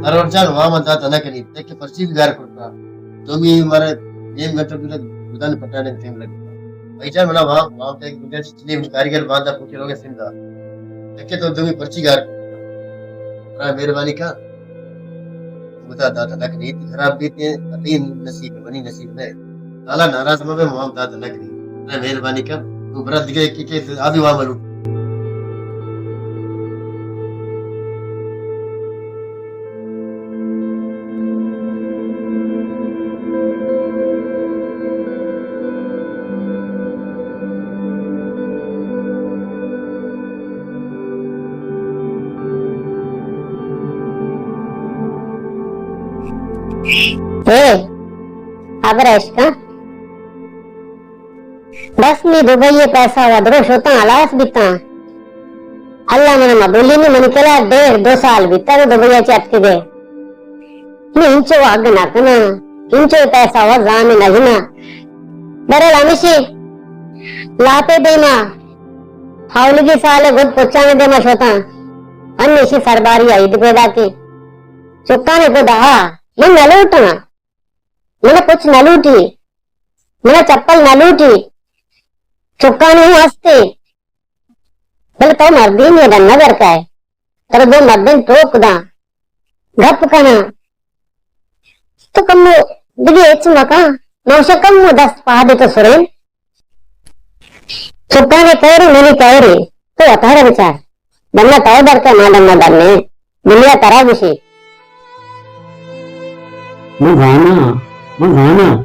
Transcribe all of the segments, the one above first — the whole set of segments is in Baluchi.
سرور جان وام دات نہ کنی، تک پرچی بگار کرتا۔ دومی مارا نیم گھنٹہ بوتا، گدان پٹانے ٹائم لگتا۔ بھائی جان، منا وام، وام تک گنجائش چلی، کاریگر باندا پوچھے لوگ سندا۔ تک تو دومی پرچی گار کرتا۔ برا مہربانی کا۔ خدا داتا لکھ نیتی خراب بیتی، ابھی نصیب ہے، منی نصیب نہیں۔ لالا ناراض مہ بے، وام داتا لکھ نیتی۔ برا مہربانی کر، تو برا دگہ ایک، ایک، ایک، ابھی وام لوٹ۔ اے، ابر عشقاں، بس نی دبئی ء پیسہ ودرو شتاں، ہلاس بیتاں۔ اللہ منا مبولی نی، منی کلا ڈیڑھ دو سال بیتا تو دبئی ء چہ اتکگے۔ نی انچو اگ نہ کناں، انچو پیسہ و زان نہ گناں۔ برل ہمیشی لاپے دیما، ہاولگی سال گد پچانے دیما شوتاں۔ ان ایشی سرباری عید پیدا کی۔ چکانے گد ہا، من نہ لوٹاں۔ من کچھ نہ لوٹی۔ من چپل نہ لوٹی۔ چکانے ہوں ہستے۔ بلے تو مردین یہ ڈن نہ در کائے۔ ترا دو مردین ٹوک داں، گپ کناں۔ تو کمو دگہ ہچ مکن، نوشہ کمو دست پاد تو سرین۔ چکانے کئیرے منی کئیرے، تو وتارا بچار۔ ڈنا تو در کئے، ما ڈنا در نے۔ دنیا ترا گوشی۔ من زاناں، من زاناں۔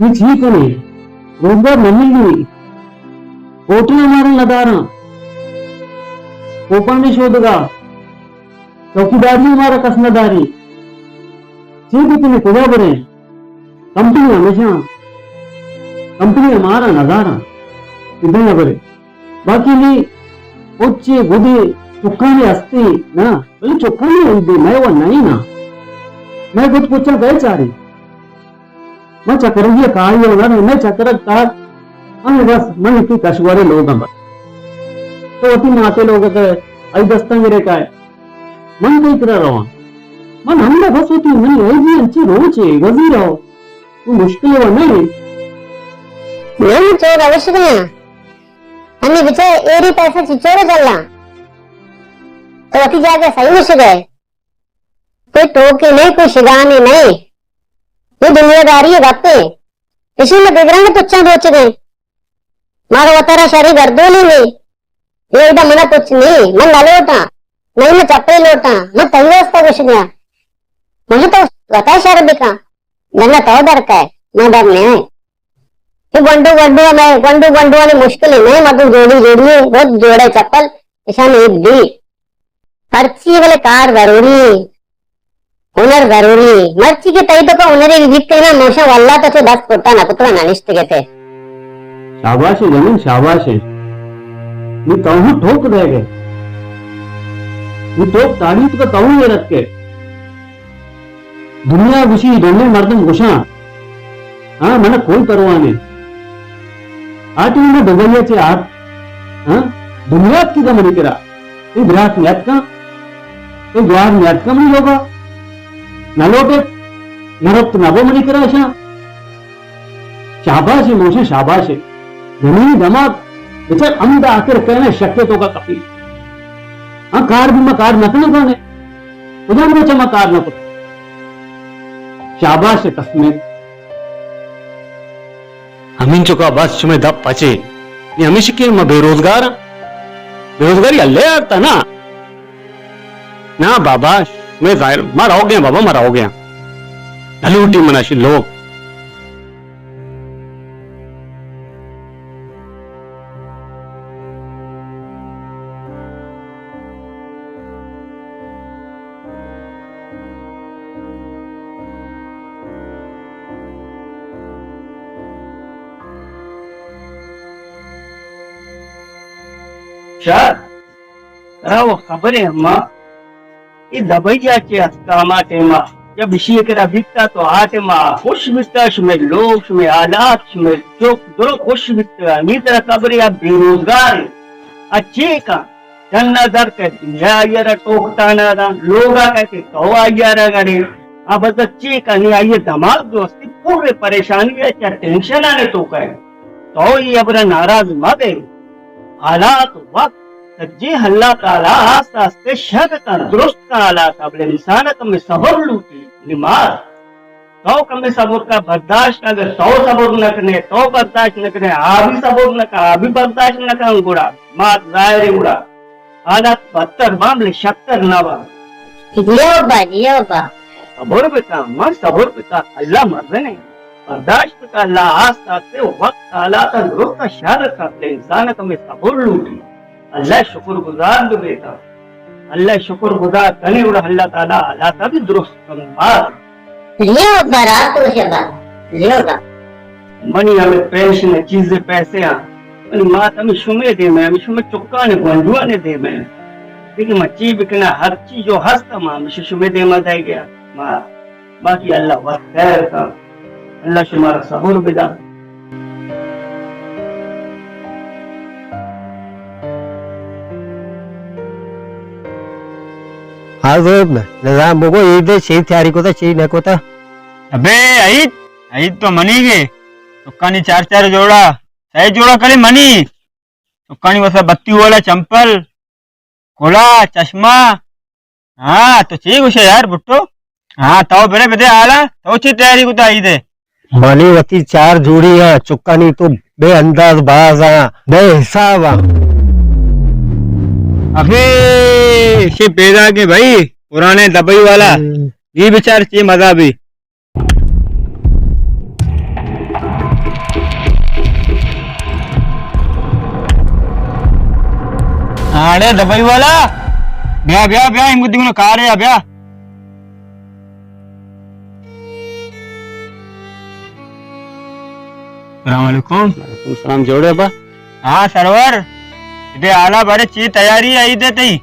نی چی کنیں؟ روزگار نہ ملی۔ ہوٹل مارا نہ داراں۔ کوپانی شودگا۔ چوکیداری مارا کس نہ داری۔ چی بکنیں، کجا بریں؟ کمپنی ہمیشہ، کمپنی مارا نہ داراں۔ ادھر نہ برے۔ باقی نی پچے گدے چکانی ہستی نا، بلے چکانی عیدے مئے و نہیں نا۔ مئے گد پچا گئے چاری۔ ما چکرگی کاری ہو نا، میں چکرگ کار، ہمیں بس من کی کشورے لوگ ہیں بس۔ تو وتی ماتے لوگ تے آئی دستاں گرے کائے۔ من کئی کرا رواں؟ من ہمدا بس وتی منی عیدی انچی روچے وزیر ہو۔ تو مشکل ہو نہیں۔ میں تو روش گیا۔ ہمیں بچے ایری پیسہ چچورے چلنا۔ تو وتی جاگہ صحیح نہ شدے۔ کوئی ٹوکے نہیں، کوئی شگانے نہیں۔ یہ دنیا داری ہے گپے۔ اسی میں بگران تو چند ہو چکے۔ مارا وتارا شری گردو نہیں نہیں۔ یہ ایدا منا کچھ نہیں، من نہ لوٹاں۔ نہیں میں چپے لوٹاں، من تئی واسطہ گوش گیا۔ مجھے تو وتا شر بکا۔ جنگا تو در کا ہے، میں در نہیں۔ یہ گونڈو گونڈو میں، گونڈو گونڈو نے مشکل ہے، میں مدن جوڑی جوڑی ہے، روز جوڑے چپل، اشان عید دی۔ ہرچی بلے کار ضروری ہے، ہنر ضروری ہے۔ مرچی کہ تئی تو کا ہنرے بھی بیتے نا، موشا واللہ تو چو دست کرتا نہ کترا نہ نشت گئے تھے۔ شاباش ہے جنین، شاباش ہے۔ یہ تو ہوں ٹھوک دے گئے۔ یہ ٹھوک تاڑی تو کا تو ہوں یہ رکھ کے۔ دنیا گوشی، ڈنڈے مردم گوشاں، ہاں، من کوئی پرواہ نہیں۔ آ ٹیم میں دبئی چے آت، ہاں، دنیا کی زمانی کرا، اے برات نیاتکاں، اے گوار نیاتکاں منی لوگا، نہ لوٹے، نہ ربط نہ بو منی کرا اشاں۔ شاباش ہے موشن، شاباش ہے۔ زمینی دماغ بچار ہمدا آخر کہنا شکے تو کا کپی۔ ہاں، کار بھی ما کار نہ کرنے کانے۔ کجام روچ ما کار نہ کرنے۔ شاباش ہے قسمیں۔ ہمینچکا بس شمئے دپ پچے۔ نی ہمیش کہ ما بے روزگار آں۔ بے روزگاری اللہ آرتا نا۔ نا بابا، شمئے ظاہر، ما رہو گیا بابا، ما رہو گیا۔ نہ لوٹی منا شی لوگ۔ شاد، ترا و خبرے اما، اے دبئی ء چہ اتکا ہما ٹائما، یا بشی ء کرا بیتا تو آ ٹائما خوش بیتا، شمئے لوگ، شمئے حالات، شمئے چک درو خوش بیتا۔ نی ترا خبرے آ بے روزگار ء، آ چے کن؟ ڈن ءَ در کئے، دنیا آئی ءَ را ٹوک تانا داں، لوگ ءَ کئے کہ تو آئی ءَ را گڑے۔ آ بس چی کنی، آئی ءِ دماغ جو استی پورے پریشانی ءَ چہ ٹینشن آنے توک ءَ۔ تو اے ہبر ءَ ناراض مہ بے۔ حالات وقت سجے اللہ تعالی آست آستے شر کن، درست کن حالات ءَ، بلے انسان ءَ کمے صبر لوٹی، نماز۔ تو کمے صبر کا، برداشت کا، اگر تو صبر نہ کنے، تو برداشت نہ کنے، آ بھی صبر نہ کا، آ بھی برداشت نہ کن، گڑا بات ظاہر ہے، گڑا حالات بدتر باں، بلے شتر نہ باں۔ جی ابا، جی ابا۔ صبر بکا، من صبر بکا، اللہ مزن ہے۔ برداشت بکا، اللہ آست آستے وقت حالات درست شر کا، بلے انسان کمے صبر لوٹی۔ اللہ شکر گزار بہ بیت۔ اللہ شکر گزار کنے، گڑا اللہ تعالی حالات بھی درست کن۔ بات۔ لیو برا تو شبا، لیو با۔ منی ہمے پینشن ءِ چیزے پیسے آں۔ منی مات ہمے شمے دیم ءَ، ہمے شمے چکان ءِ گونڈوان ءِ دیم ءَ۔ دیکھ من چی بکناں، ہر چیز جو ہست ما ہمیشہ شمے دیم ءَ دئیگ ءَ۔ ما باقی اللہ وت خیر کن۔ اللہ شمارا صبر بدا۔ ہاں زیب، نظام بگو، عید ءِ چی تیاری کتا، چی نہ کتا؟ ابے عید، عید تو منی گے۔ چکانی چار چار جوڑا، سئے جوڑا کلی منی۔ چکانی واسطہ بتی والا چمپل، کلا، چشمہ۔ ہاں، تو چی گوشے یار بھٹو؟ ہاں، تو برے بدے حالا، تو چی تیاری کتا عید ءِ؟ منی وتی چار جوڑی آں، چکانی تو بے انداز باز آں، بے حساب آں۔ ابے، شے پیدا کے بھائی، پرانے دبئی والا۔ ہم۔ یہ بیچار چی مزہ بھی۔ آڑے دبئی والا، بیا، بیا، بیا، انگو دیگنو کار ہے، بیا۔ السلام علیکم۔ وعلیکم السلام، جوڑے با؟ ہاں سرور، دے حالا بارے چی تیاری ہے عید ءِ تئی؟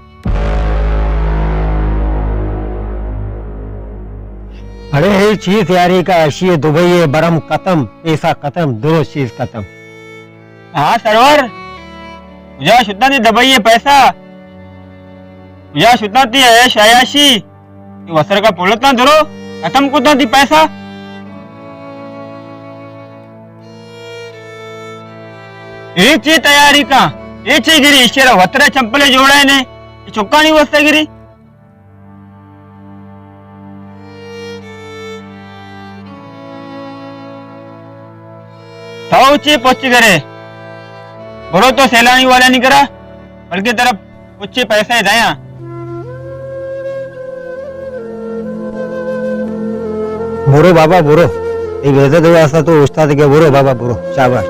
اڑے اے چی تیاری کا، اشی دبئی ءِ برم ختم، پیسہ ختم، درست چیز ختم۔ ہاں سرور، کجا شتا تئی دبئی ءِ پیسہ؟ کجا شتا تئی عیش عیاشی؟ تئی وسر کا پولتاں درو، ختم کتاں تئی پیسہ۔ اے چی تیاری کا؟ اے چی گری؟ اشی را وترا چمپلے جوڑائے نے، اے چکانی واسطہ گری۔ تو چی پچ کرے؟ برو تو سیلانی والا نہیں کرا، بلکہ ترا پچے پیسے دیا۔ برو بابا، برو۔ اے ویزے دے واسطہ تو استاد کے، برو بابا، برو۔ شاباش۔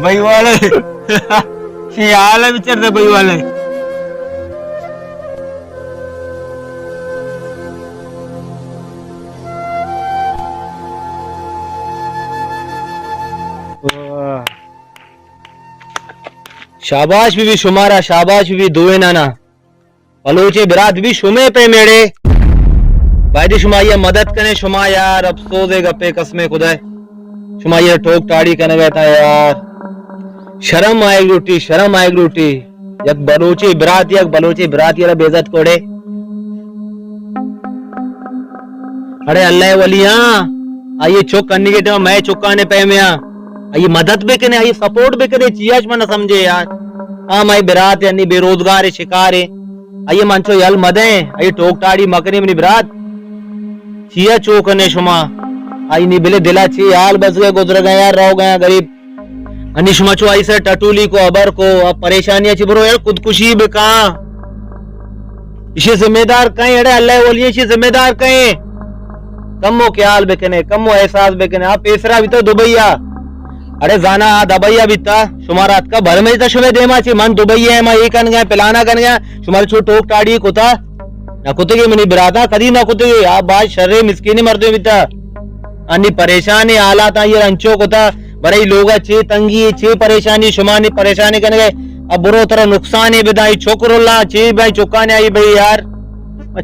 بھائی والے۔ شی حال ہے بچار دے بھائی والے۔ شاباش بی بی شمارا، شاباش بی بی دوئینانا۔ بلوچیں برات بی شمے پہ میڑے۔ بایدی شما آئی مدد کنے، شما یار افسوس ہے گپے قسم خدا ہے۔ شما یہ ٹوک ٹاڑی کنگا تا یار۔ شرم آئے لوٹی، شرم آئے لوٹی۔ یک بلوچی برات، یک بلوچی برات یہ بے عزت کوڑے۔ اڑے اللہ ولیاں، آئی چک انی کے ٹائم میں چکانے پہ میں آئی مدد بکنے، آئی سپورٹ بکنے، چیا شما نہ سمجھے یار۔ ہاں، مائی برات انی بے روزگار شکار ہے۔ آئی منچو یل مدیں، آئی ٹوک ٹاڑی مکنے منی برات۔ چیا چو کنے شما؟ آئی نی بلے دلا چی حال بس گئے، گزر گئے یار، رو گئے غریب۔ انی شما چو آئی سر ٹٹولی کو، ابر کو، اب پریشانی چی برو یار، خودکشی بکا۔ اشی ذمہ دار کئیں؟ اڑے اللہ ولی، اشی ذمہ دار کئیں؟ کمو خیال بکنے، کمو احساس بکنے۔ آ پیسرا بیتا دبئی آ۔ اڑے زانا آ دبئی آ بیتا، شمارا اتکا بھر میں تا شمے دیما چی من دبئی آ، ما اے کن گیا، پلانا کن گیا، شمارا چو ٹوک ٹاڑی کتا۔ نہ کتگی منی براتا، کدی نہ کتگی۔ آ باز شرے مسکینی مردے بیتا۔ انی پریشانی حالات آئی انچو کتا، برے لوگا چے تنگی، چے پریشانی، شما نی پریشانی کنگے۔ اب برو ترا نقصان ہے بدائی، چکر اللہ، چے بھائی چکانے آئی بھائی یار۔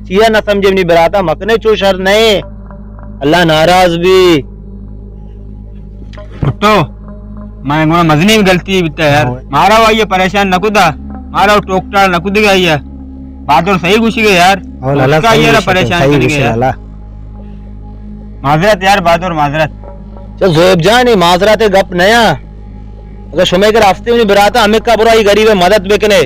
چیا نہ سمجھے منی براتا، مکنے چو شر نئے۔ اللہ ناراض بی۔ بھٹو، ما گونا مزنیں غلطی بیتا یار۔ ہاں۔ مارا آئی پریشان نہ کدا، مارا ٹوک ٹال نہ کدگا آئی۔ بہادر صحیح گوشی گئے یار۔ ہاں لالا، مشکا صحیح آئی گوشی، پریشان صحیح کرے گوشی یار۔ لالا۔ معذرت یار بہادر، معذرت۔ چہ زیب جان، اے معذرت گپ نیا۔ اگر شمے کر ہستے منی براتا ہمے کا برا ای غریب مدد بکنے۔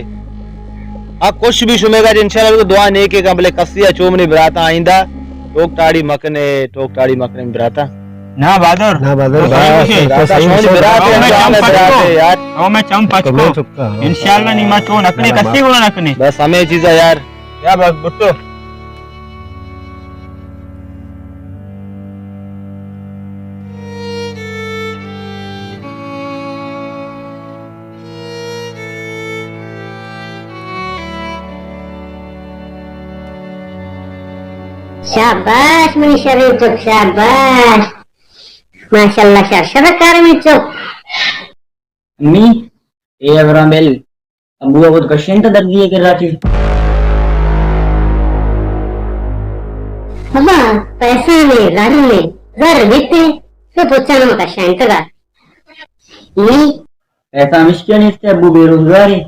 آ کچھ بھی شمے کا انشاءاللہ دعا نیکے کا، بلے کسی چو منی براتا آئندہ ٹوک ٹاڑی مکنے، ٹوک ٹاڑی مکنے براتا۔ نا بہادر۔ نا بہادر، تو صحیح بس، گوشے۔ براتا، تو صحیح شمانی گوشے۔ براتا، تو میں چم براتا پچ کو۔ یار۔ تو میں چم پچ تو میں کو۔ چکا، ہاں۔ انشاءاللہ نی ما چو نکنے، نا، کسی نا۔ کو نکنے۔ بس ہمیں چیزا یار۔ یا بس بٹو۔ شاباش منی شریں چک، شاباش۔ ماشاءاللہ، شر شر کار منی چک۔ امی، اے ابرام بل، ابو ابو کشنٹ دردی ہے کر رہا تھی۔ ابا، پیسہ نے، زر نے، زر دیتے، تو پوچھا نہ مکا شینٹ دا۔ امی، پیسہ ہمشکیا نیست، ابو بے روزگار ہے۔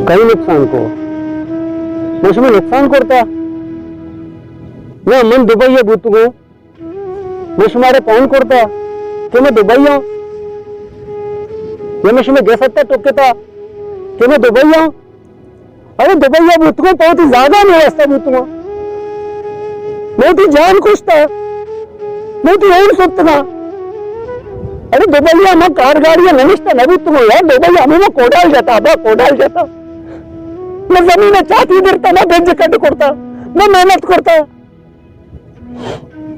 کئی نقصان کو؟ من شما نقصان کرتا؟ نہ، من دبئی ء بوتگوں۔ من شمارا فون کرتا کہ من دبئی آں، یا من شمئے گستا ٹکتا کہ من دبئی آں۔ ارے دبئی ء بوتگوں، پہ وتی زاگانی واسطہ بوتگوں۔ من وتی جان کشتا، من وتی ہون ستگاں۔ ارے دبئی ء من کارگاری ء ننشتہ نہ بوتگوں یار، دبئی ء ہمے من کوڈال جتا، با کوڈال جتا۔ من زمین ء چاتی درتا، من بنج کڈ کرتا، من محنت کرتا۔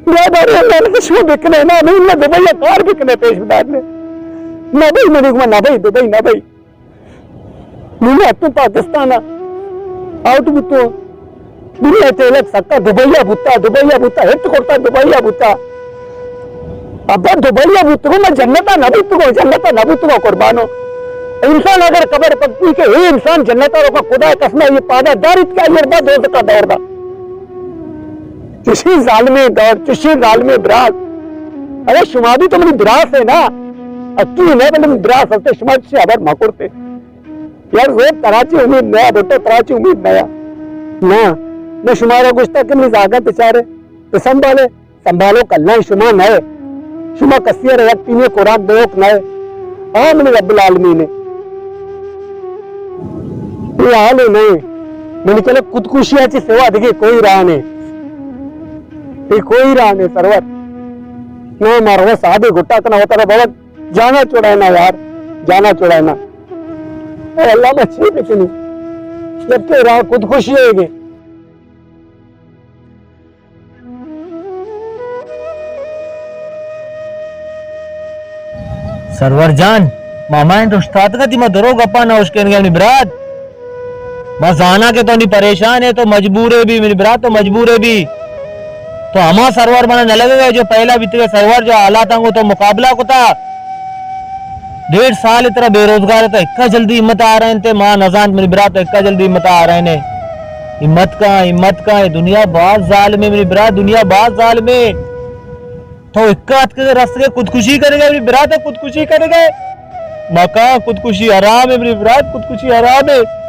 بیا بارے اللہ نے شما بکنے نا، نہیں نہ دبئی ء کار بکنے پیش بدار نے۔ نہ بھائی، منی گما نہ بھائی، دبئی نہ بھائی۔ نوں اتوں پاکستان ء آؤٹ بوتوں۔ دنیا ٹیلک سکا دبئی ء بوتا، دبئی ء بوتا، ہٹ کرتا دبئی ء بوتا۔ ابا دبئی ء بوتگوں، ما جنت ء نہ بوتگوں، جنت ء نہ بوتگوں قربانو۔ انسان اگر قبر پکی کہ اے انسان جنت ء روکا، خدا قسم یہ پادا داریت کہ آئی اربا دوزخ ء دور دا۔ چشیں ظالمیں دور، چشیں ظالمیں برات۔ ارے شما بھی تو منی براس ہے نا، اکی نہ بلے منی براس ہستے، شما چشیں خبر مہ کرتے۔ یار زور ترا چی امید نیا، بٹو ترا چی امید نیا۔ نہ، نہ شمارا گوشتا کہ منی زاگاں بچارے، بسنبھالے، سنبھالو کلاں شما نئے۔ شما کسی ء را یک پینی خوراک دیوک نئے۔ آ منی رب العالمین ہے۔ اے حال ہے نہیں۔ منی چلے خودکشی ء چی سوا دگے کوئی راہ نہیں۔ اے کوئی راہ نہیں سرور۔ نہ مارو سادے گٹا کنا ہوتا رہا بابا۔ جانا چھڑائنا یار، جانا چھڑائنا۔ اے اللہ، ما چی بکنی؟ یک راہ خودکشی ہے گے۔ سرور جان، ما ہمائیں اوشتاتگاں، تئی ما درو گپاں نہ اشکنگے منی برات۔ ما زاناں کہ تو نی پریشان ہے، تو مجبور ہے بھی منی برات، تو مجبور ہے بھی۔ تو ہما سرور منا نہ لگے گا جو پہلا بیتگے سرور، جو حالاتاں گوں تو مقابلہ کتا۔ ڈیڑھ سال ترا بے روزگار، تو اکا جلدی ہمت آ رہے ہیں، ما نزانت منی برات، تو اکا جلدی ہمت آ رہے ہیں۔ ہمت کا، ہمت کا، اے دنیا باز ظالم ہے منی برات، دنیا باز ظالم ہے۔ تو اکا اتکگے رستگے خودکشی کنگے، منی برات خودکشی کنگے۔ مکان خودکشی حرام ہے منی برات، خودکشی حرام ہے۔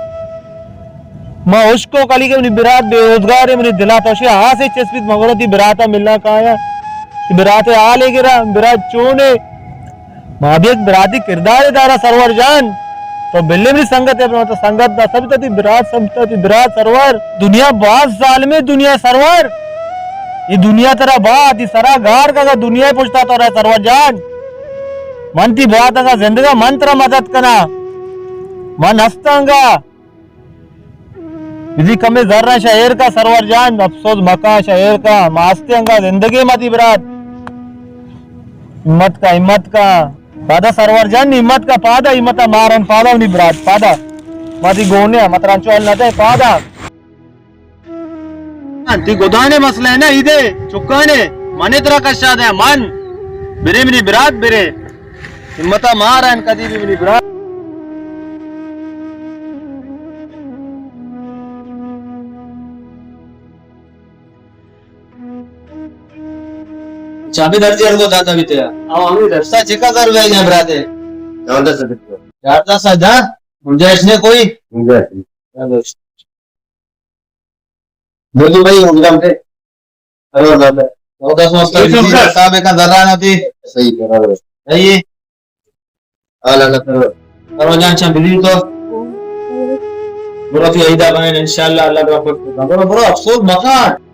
ما اشکو کلی کہ منی برات بے روزگار ہے، منی دلا توشے آسے چسپیت، مگر تی براتا ملنا کایا۔ تی برات حال ہے گرا، برات چون ہے۔ ما بھی ایک براتی کردار دارا سرور جان۔ تو بلے منی سنگت ئے، تو سنگت نہ سمجھتا، تئی برات سمجھتا، تئی برات سرور۔ دنیا باز ظالمیں دنیا سرور۔ اے دنیا ترا با، تئی سرا گار کا، دنیا پشتا تو رہ سرور جان۔ من تئی برات انگا زندگا، من ترا مدد کنا۔ من ہستاں انگا۔ بزی کمے زراں شہیر کا سرور جان، افسوس مکاں شہیر کا، ما ہستے انگا زندگی ما تئی برات۔ ہمت کا، ہمت کا۔ پادا سرور جان، ہمت کا، پادا، ہمت مارن، پادا منی برات، پادا۔ ما تئی گونے، مت رانچو حل نہ دے، پادا۔ تئی گدانے مسئلہ ہے نا، ایدے، چکانے، منے ترا کشا دے، من۔ برے منی برات، برے۔ ہمتا مارن کدی بھی منی برات۔ چابی درجی ارگو داتا بیتے۔ او ہمیں رستہ چکا کر بے گیا براتے۔ چودہ سو۔ چودہ سو دا؟ گنجائش نہیں کوئی؟ گنجائش نہیں۔ چلو۔ بولو بھائی، ہم جانتے۔ ارے بابا۔ چودہ سو اس کا صحیح ہے۔ صاحب کا ذرا نہ تھی۔ صحیح ہے۔ صحیح ہے۔ آلا نہ کرو۔ کرو جان چا بلی تو۔ برو تئی عیدا بنائیں انشاءاللہ اللہ کا رحمت۔ برو، برو، افسوس مکان۔